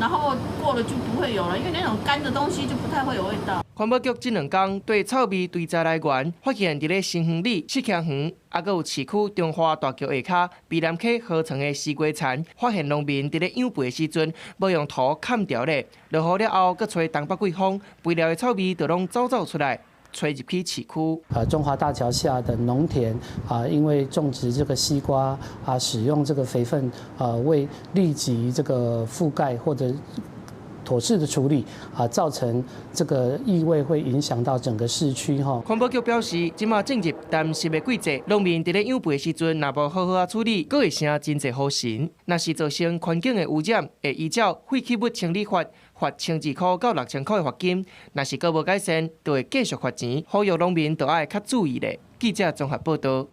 然後過了就不會有了，因為那種乾的東西就不太會有味道。環保局這兩工對臭味追查來源，發現佇咧新園里、色茄園，抑閣有市區中華大橋下跤卑南溪河床的西瓜田，發現農民佇咧養肥的時陣，無用土崁牢咧，落雨了後，閣吹東北季風，肥料的臭味就攏走走出來，吹入去市區。中華大橋下的農田啊，因為種植這個西瓜啊，使用這個肥分啊，未立即這個覆蓋或者妥適的處理啊，造成這個異味會影響到整個市區哈。環保局表示，這馬進入乾濕的季節，農民佇咧養肥的時陣，若無好好仔處理，閣會成真濟雨神。若是造成環境的污染，會依照廢棄物清理法罰1200塊到6000塊的罰金。若是閣無改善，就會繼續罰錢。呼籲農民著愛較注意咧。記者綜合報導。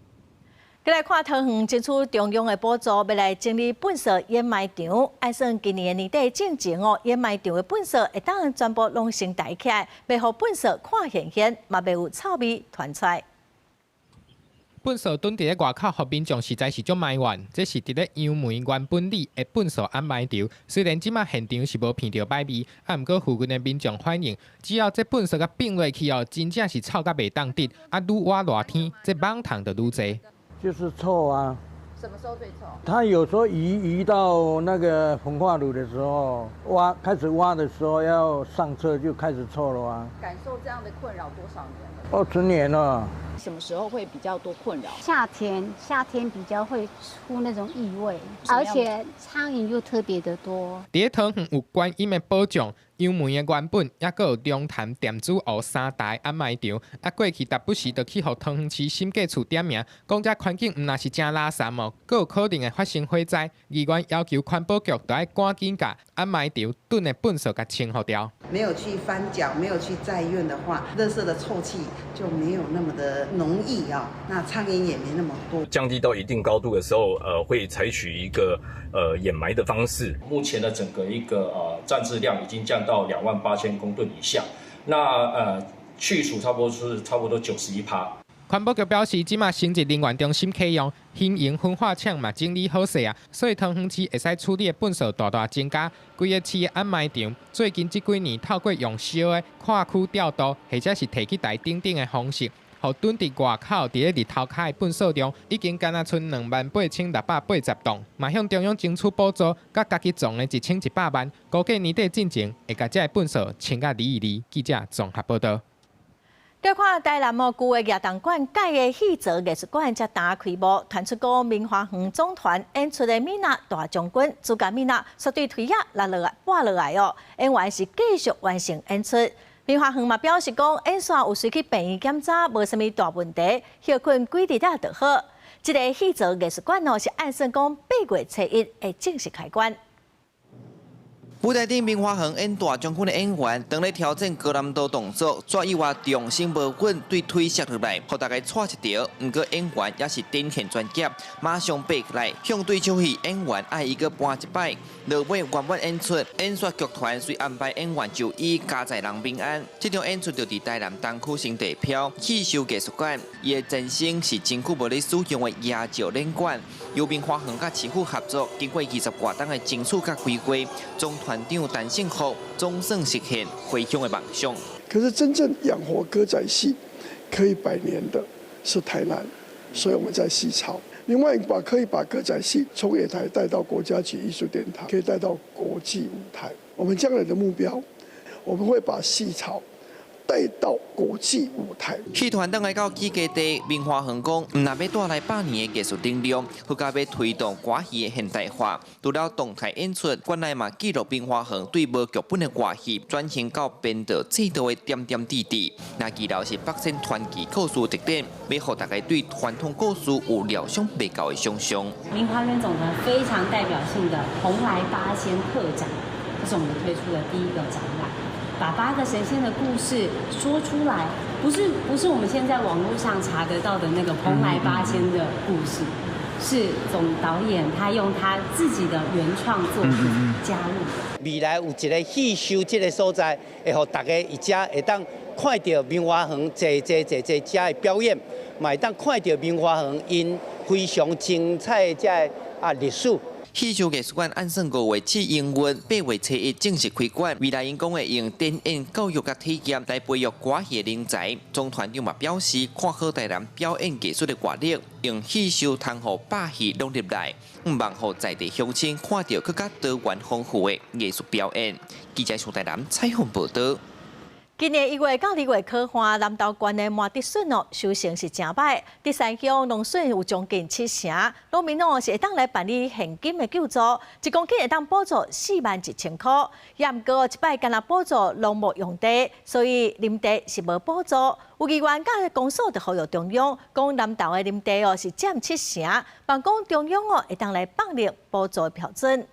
閣來看桃園爭取中央的補助，欲來整理糞埽掩埋場。按算今年的年底進前哦，掩埋場的糞埽會當全部攏先抬起來，袂予糞埽看現現，嘛袂有臭味傳出來。糞埽囤佇咧外口，予民眾實在是足埋怨。這是佇咧楊梅原本里的糞埽掩埋場。雖然這馬現場是無鼻著歹味，啊，毋過附近的民眾反映，只要這糞埽共並落去哦，真正是臭甲袂當得。啊，愈倚熱天，這蠓蟲就愈濟。就是臭啊！什麼時候最臭？他有時候移移到那個焚化爐的時候，挖開始挖的時候要上車就開始臭了啊！感受這樣的困擾多少年了？ 20年了。什麼時候會比較多困擾？夏天，夏天比較會出那種異味，而且蒼蠅又特別的多。佇咧桃園有觀音的寶藏、楊梅的原本，抑閣有龍潭掂子湖三大掩埋場。啊，過去逐不時就去予桃園市審計處點名，講這環境毋但是誠垃圾哦，閣有可能會發生火災。議員要求環保局著愛趕緊共掩埋場囤的糞埽共清予掉。沒有去翻攪，沒有去載運的話，垃圾的臭氣就沒有那麼的濃郁啊，那蒼蠅也沒那麼多。降低到一定高度的時候，會採取一個掩埋的方式。目前的整個一個暫置量已經降到28,000公噸以下，那去除差不多是差不多91%。環保局表示，這馬生質能源中心啟用，興榮焚化廠嘛整理好勢啊，所以桃園市會使處理的糞埽大大增加。規个市的掩埋場，最近這幾年透過用燒的跨區調度，或者是提去台等等的方式，予囤佇外口佇咧日頭跤的糞埽量，已經干焦賰28,680噸，嘛向中央爭取補助，佮家己藏的1100萬，估計年底進前會共這个糞埽清甲離一離。記者綜合報導。閣看台南哦，舊的亞東館蓋的戲槽藝術館才剛開幕，傳出講明華園總團演出的米娜大將軍主角米娜，煞對槌仔落落來跋落來哦，演員是繼續完成演出。明華園嘛表示講，演煞有隨去病院檢查，無啥物大問題，歇睏幾日了就好。這个戲槽藝術館哦，是按算講8月初1會正式開館。舞台頂明華園演大將軍的演員，當咧調整高難度動作，煞意外重心無穩，對槌摔落來，予大家掣一著。毋過演員也是展現專業，馬上爬起來，向對手戲演員愛伊閣搬一擺。落尾圓滿演出，演煞劇團隨安排演員就醫，加載人平安。這場演出就佇台南東區新地標戲秀藝術館，伊的前身是真久無咧使用的椰石展館，由明華園佮市府合作，經過20外冬的爭取佮規劃，總團長陳勝福總算實現回鄉的夢想。可是真正養活歌仔戲可以百年的是台南，所以我們在戲槽。另外，可以把歌仔戲從野台帶到國家級藝術殿堂，可以帶到國際舞台。我們將來的目標，我們會把戲槽帶到國際舞台。戲團轉來到基地明華園講，毋但欲帶來百年的藝術能量，閣較欲推動歌戲的現代化。除了動態演出，館內嘛記錄明華園對無劇本的外戲轉型到編導制作的點點滴滴。那二樓是北仙傳奇故事特展，欲予大家對傳統故事有料想袂到的想象。明華園總團非常代表性的蓬萊八仙特展，這是我們推出的第一個展覽。把八個神仙的故事說出來，不是我們現在網絡上查得到的那個蓬萊八仙的故事，是總導演他用他自己的原創作品加入的。未來有一个戲秀這个所在，會予大家佇遮會當看著明華園濟濟濟濟遮的表演，嘛會當看著明華園𪜶非常精彩的這个歷史。戲秀藝術館按算5月試營運，8月初1正式開館。未來𪜶講會用展演、教育佮體驗來培育歌戲的人才。總團長嘛表示，看好台南表演藝術的活力，用戲秀通予百戲攏入來，向望予在地鄉親看著閣較多元豐富的藝術表演。記者蘇台南採訪報導。今年1月到2月，可旱南投縣的麻竹筍哦，收成是誠䆀。竹山鄉農損有將近7成，農民哦是會當來辦理現金的救助，1公頃會當補助41,000箍。也毋過這擺干焦補助農牧用地，所以林地是無補助。有議員佮公所就呼籲中央，講南投的林地哦是佔7成，望講中央哦會當來放寬補助的標準。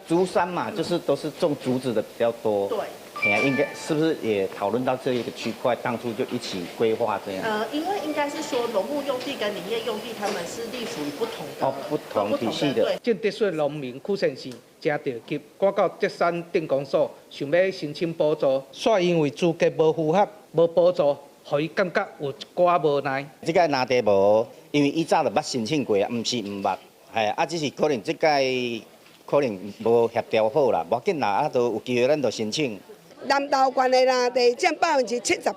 竹山嘛，就是都是種竹子的比較多。對。應該是不是也討論到這一個區塊，當初就一起規劃這樣？因為應該是說農牧用地跟林業用地，他們是隸屬於不同的哦，不同體系的。種竹筍農民許先生誠著急，趕到竹山鎮公所，想欲申請補助，煞因為資格無符合，無補助，予伊感覺有一寡無奈。這個林地無，因為以早就捌申請過啊，毋是毋捌，係啊，只是可能這屆可能無協調好啦，無要緊啦，啊，都有機會咱就申請。南投縣的林地佔70%，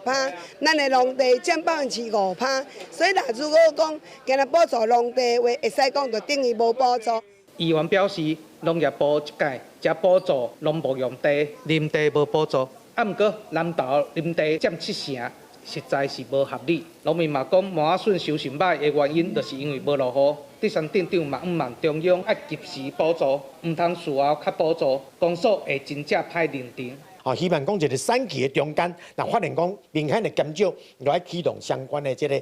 咱的農地佔5%，所以若如果講干焦補助農地的話，會使講就等於無補助。議員表示，農業部這屆才補助農牧用地，林地無補助，啊，毋過南投林地佔7成，實在是無合理。農民嘛講，麻筍收成䆀的原因，就是因為無落雨。竹山鎮長嘛向望中央愛及時補助，毋通事後較補助，公所會真正歹認定。哦，希望講一个產期的中間，若發現講明顯的減少，就愛啟動相關的這个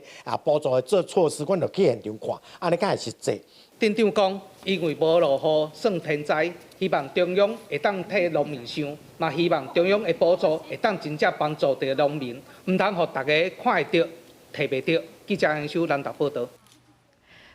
補助的做措施，阮就去現場看，按呢較會實際。鎮長講，因為無落雨算天災，希望中央會當替農民想，嘛希望中央的補助會當真正幫助著農民，毋通予大家看會著、提袂著。記者楊修南投報導。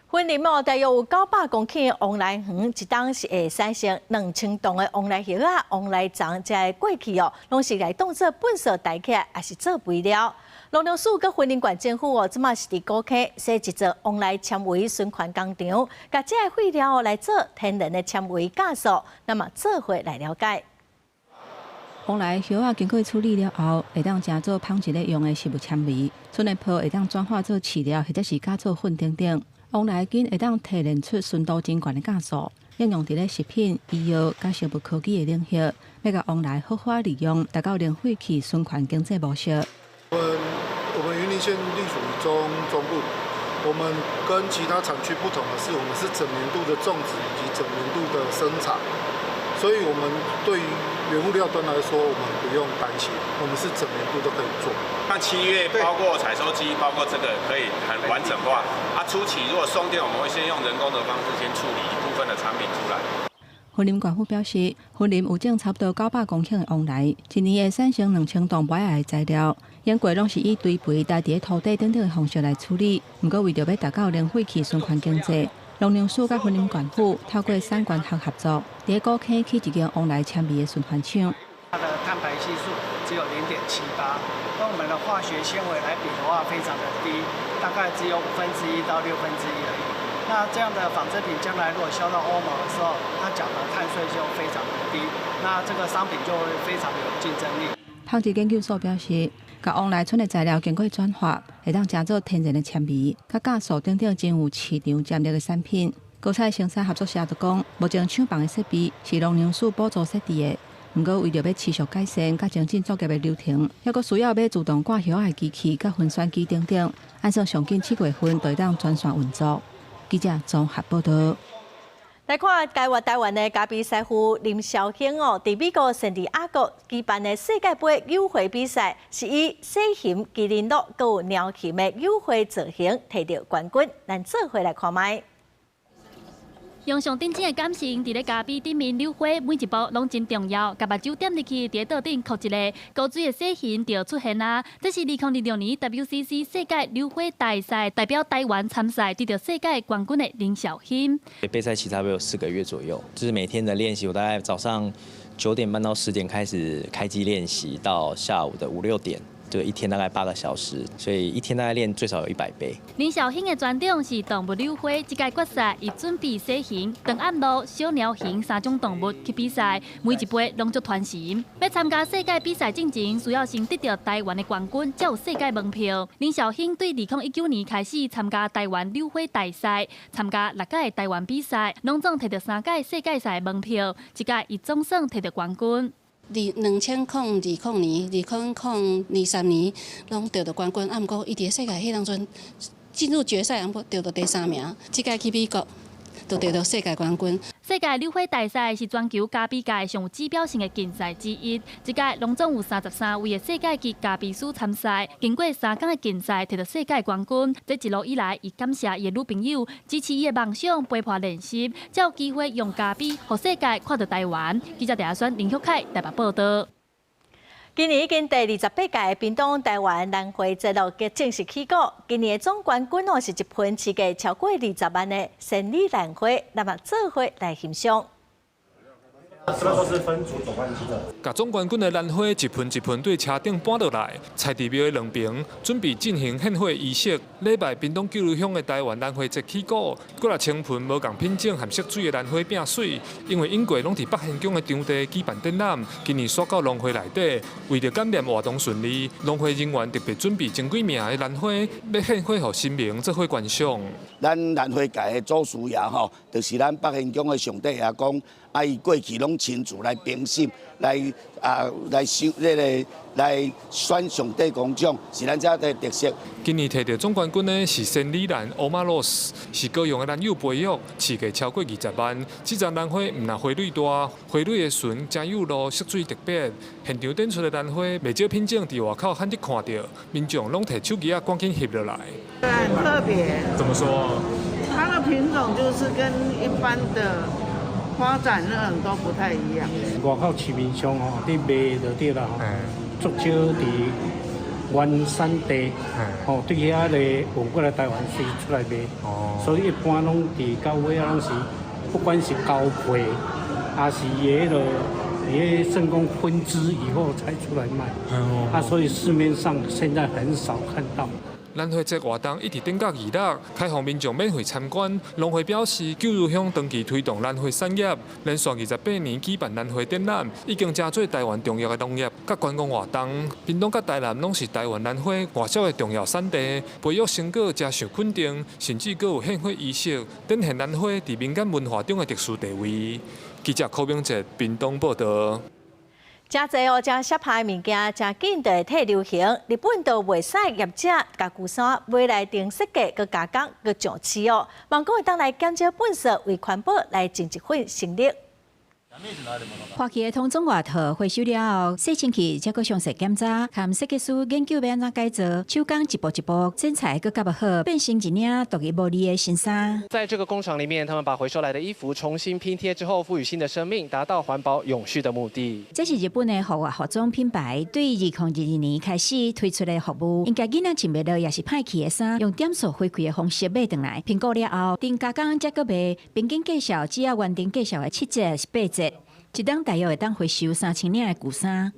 雲林哦，大約有900公頃的旺來園，一冬是會產生2000噸的旺來葉仔、旺來欉，這个過去哦，攏是來當做糞埽抬起來，抑是做肥料。農糧署佮雲林縣政府哦，這馬是佇古坑設一座旺來纖維循環工廠，共這个廢料來做天然的纖維酵素，那麼做伙來了解。旺來葉仔經過處理了後，會當成做紡織咧用的植物纖維，蓴的泡會當轉化做飼料，或者是加做糞等等。旺來根會當提煉出純度真懸的酵素，應用佇咧食品、醫藥佮生物科技的領域，欲共旺來好好利用，達到零廢棄循環經濟模式。我們雲林縣隸屬於中中部，我們跟其他產區不同的是，我們是整年度的種植以及整年度的生產，所以我們對於原物料端來說，我們不用擔心，我們是整年度都可以做。那7月包括採收機，包括這個可以很完整化。啊，初期如果鬆電，我們會先用人工的方式先處理一部分的產品出來。雲林縣府表示，雲林有種差不多900公頃的旺來，一年會產生2000噸麥仔的材料。過去攏是以堆肥、堆佇土地等等的方式來處理。毋過為著欲達到零廢棄循環經濟，農糧署佮雲林縣府透過產官學合作，佇古坑起一間旺來纖維的循環廠。它的碳排係數只有0.78，跟我們的化學纖維來比的話，非常的低，大概只有1/5到1/6而已。那這樣的紡織品將來如果銷到歐盟的時候，它繳的碳稅就非常的低，那這個商品就會非常的有競爭力。紡織研究所表示，共旺來蓴的材料經過轉化，會當成做天然的纖維、佮酵素等等真有市場潛力的產品。果菜生產合作社就講，目前廠房的設備是農糧署補助設置的，毋過為著欲持續改善佮精進作業的流程，猶閣需要買自動割葉仔的機器、佮分選機等等，按算上緊7月份就會當全線運作。記者綜合報導。來看台灣台灣的咖啡師傅林紹興哦，佇美國聖地亞哥舉辦的世界盃扭花比賽，是以細熊、麒麟鹿閣有貓熊的扭花造型提著冠軍。咱做伙來看覓。用上頂真的感性，佇咧咖啡頂面扭花，每一步攏真重要。共目睭點入去，佇咧桌頂扣一个高水的細熊就出現啦。這是2026年 WCC 世界扭花大賽代表台灣參賽得著世界冠軍的林紹興。備賽期差不多有4個月左右，就是每天的練習，我大概早上9點半到10點開始開機練習，到下午的五六點。就一天大概8個小時，所以一天大概練最少有100杯。林紹興的專長是動物扭花，這屆決賽伊準備細熊、長頷鹿、小貓熊三種動物去比賽，每一杯攏足傳神。欲參加世界比賽進前，需要先得著台灣的冠軍，才有世界門票。林紹興對2019年開始參加台灣扭花大賽，參加六屆台灣比賽，攏總提著三屆世界賽門票，這屆伊總算提著冠軍。2020年、2023年，攏得著冠軍，啊，毋過伊佇世界彼當陣進入決賽，毋過得著第三名。這屆去美國，就得著世界冠軍。世界扭花大賽是全球咖啡界上有指標性的競賽之一。這屆攏總有33位的世界級咖啡師參賽，經過3工的競賽，提著世界冠軍。這一路以來，伊感謝伊的女朋友支持伊的夢想，陪伴練習，才有機會用咖啡予世界看著台灣。記者鄭阿選、林旭凱台北報導。今年已經第28屆屏東台灣蘭花節就正式起鼓。今年的總冠軍哦，是一盆市價超過20萬的仙女蘭花，咱嘛做伙來欣賞。這個都是分組總冠軍的。共總冠軍的蘭花一盆一盆對車頂搬落來，菜地廟的兩邊準備進行獻花儀式。禮拜屏東九如鄉的台灣蘭花節起鼓，幾若千盆無仝品種和色水的蘭花變媠，因為往過攏佇北玄宮的場地舉辦展覽，今年徙到農會內底，為著感念活動順利，農會人員特別準備千幾名的蘭花，欲獻花予神明做伙觀賞。咱蘭花界的祖師爺吼，就是咱北玄宮的上帝爺公，啊，伊過去攏親自來評審，來啊來收這个來選上帝公獎，是咱遮的特色。今年提著總冠軍的是仙女蘭歐瑪羅斯，是高雄的蘭友培育，市價超過20萬。這叢蘭花毋但花蕊大，花蕊的唇誠幼露，色水特別。現場展出的蘭花，袂少品種佇外口罕得看著，民眾攏提手機仔趕緊翕落來。很特別。怎麼說？它的品種就是跟一般的花展那種都不太一樣。外口市面上吼，佇賣就對啦吼，足少佇原產地，吼對遐个運過來台灣是出來賣，所以一般攏佇到尾仔攏是，不管是交配，抑是伊彼个伊彼算講分枝以後才出來賣，啊，所以市面上現在很少看到。蘭花節活動一直頂到二六，開放民眾免費參觀。農會表示，九如鄉長期推動蘭花產業，連續28年舉辦蘭花展覽，已經成做台灣重要的農業佮觀光活動。屏東佮台南攏是台灣蘭花外銷的重要產地，培育成果誠受肯定，甚至閣有獻花儀式，展現蘭花佇民間文化中的特殊地位。記者柯明哲屏東報導。誠濟哦，誠適合的物件，誠緊就會退流行。日本就袂使業者共舊衫買來重設計、閣加工、閣上漆哦，望講會當來減少垃圾，為環保來盡一份心力。破去的童裝外套回收了後，洗清氣，才閣詳細檢查，和設計師研究欲按怎改造，手工一步一步剪裁，閣夾好，變成一領獨一無二的新衫。在這個工廠裡面，他們把回收來的衣服重新拼貼之後，賦予新的生命，達到環保永續的目的。這是日本的戶外服裝品牌，對2022年開始推出的服務，𪜶共囡仔穿袂落，抑是歹去的衫，用點數回饋的方式買轉來，評估了後，重加工才閣賣，平均價數只要原定價數的7折抑是8折。一冬大約會當回收3000領的舊衫。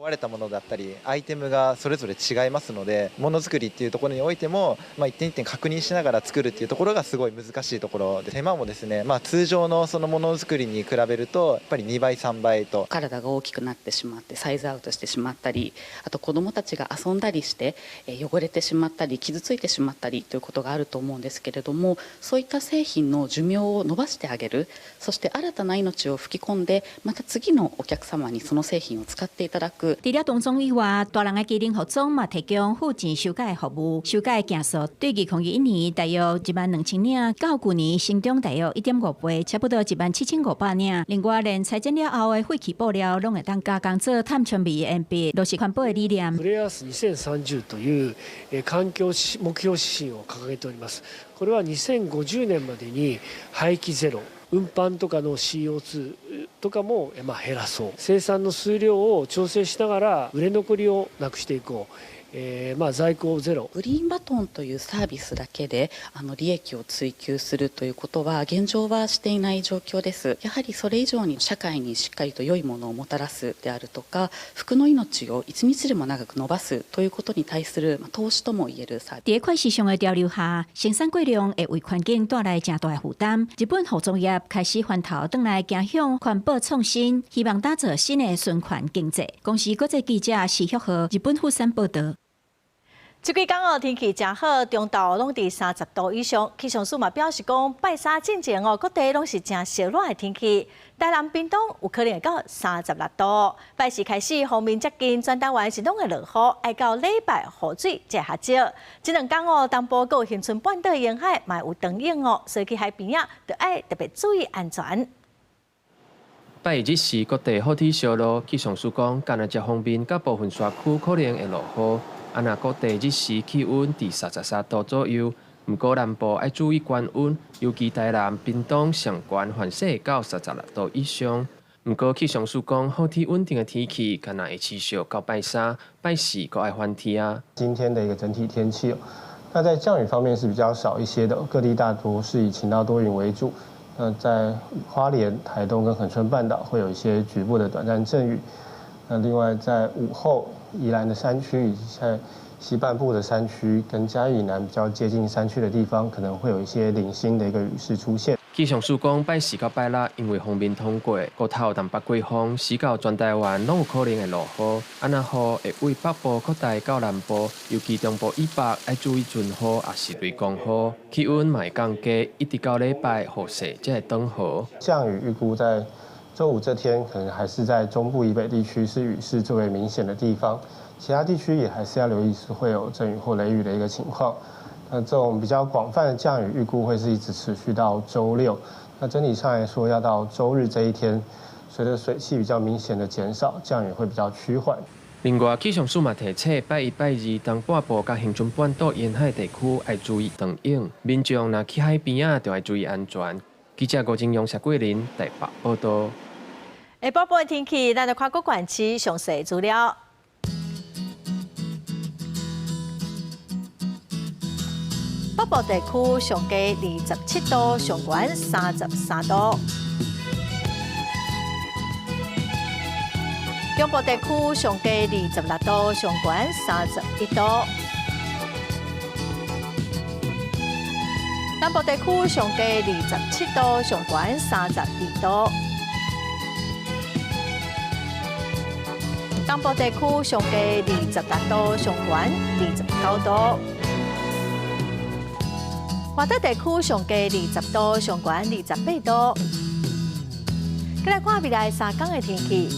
壊れたものだったりアイテムがそれぞれ違いますので、ものづくりっていうところにおいても、一点一点確認しながら作るっていうところがすごい難しいところで、手間もですね、通常のそのものづくりに比べるとやっぱり2倍3倍と。体が大きくなってしまってサイズアウトしてしまったり、あと子どもたちが遊んだりして汚れてしまったり傷ついてしまったりということがあると思うんですけれども、そういった製品の寿命を伸ばしてあげる、そして新たな命を吹き込んで、また次のお客様にその製品を使っていただく。除了童裝以外，大人的機能服裝嘛提供付錢修改的服務，修改的件數對2021年大約12000領，到舊年成長大約1.5倍，差不多17500領。另外，連裁剪了後的廢棄布料，攏會當加工做碳纖維的鉛筆，落實環保的理念。フレアース2030という環境目標指針を掲げております。これは2050年までに廃棄ゼロ。運搬とかの CO2 とかも減らそう、生産の数量を調整しながら売れ残りをなくしていこう、在庫ゼロ。グリーンバトンというサービスだけで利益を追求するということは現状はしていない状況です。やはりそれ以上に社会にしっかりと良いものをもたらすであるとか、服の命を一日でも長く伸ばすということに対する投資ともいえるサービス。在快時尚的潮流下，生產過量會為環境帶來誠大的負擔。日本服裝業開始翻頭轉來走向環保創新，希望打造新的循環經濟。公視國際記者施旭和日本富山報道。這幾工哦，天氣誠好，中晝攏佇30度以上。氣象署嘛表示講，拜三進前哦，各地攏是誠燒熱的天氣。台南、屏東有可能會到36度。拜四開始，鋒面接近，全台灣是攏會落雨，愛到禮拜雨水才會較少。這兩工哦，東部閣有恆春半島沿海嘛有長湧哦，所以去海邊仔著愛特別注意安全。拜二日時，各地好天燒熱，氣象署講，干焦這鋒面佮部分山區可能會落雨。啊，若各地日時氣溫佇33度左右，毋過南部愛注意高溫，尤其台南、屏東上懸凡勢會到36度以上。毋過氣象署講，好天穩定的天氣，敢若會持續到拜三、拜四，閣愛翻天啊。今天的一個整體天氣，那在降雨方面是比較少一些的，各地大多是以晴到多雲為主。那在花蓮、台東跟恆春半島會有一些局部的短暫陣雨。那另外在午後，宜蘭的山區以及在西半部的山區跟嘉義以南比較接近山區的地方，可能會有一些零星的一個雨勢出現。氣象署講，拜四到拜六，因為鋒面通過，骨頭東北季風，使到全台灣攏有可能會落雨。啊，若雨會為北部擴大到南部，尤其中部以北愛注意陣雨，抑是雷公雨。氣溫嘛會降低，一直到禮拜雨勢才會轉好。降雨預估在週五這天，可能還是在中部以北地區是雨勢最為明顯的地方，其他地區也還是要留意是會有陣雨或雷雨的一個情況。那這種比較廣泛的降雨預估會是一直持續到週六。那整體上來說，要到週日這一天，隨着水汽比較明顯的減少，降雨會比較趨緩。另外，氣象署嘛提醒，拜一、拜二東半部佮恆春半島沿海地區愛注意長湧，民眾若去海邊仔，就愛注意安全。記者郭金勇、謝桂林台北報道。下晡晡的天氣，咱來看各縣市詳細資料。北部地區上低27度，上懸33度。中部地區上低26度，上懸31度。南部地區上低27度，上懸32度。東部地區上低28度，上懸29度。華東地區上低20度，上懸28度。再來看未來3天的天氣。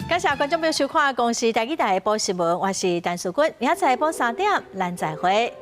感謝觀眾朋友收看《公視台語台》報新聞，我是陳淑君，明仔載下晡3點，咱再會。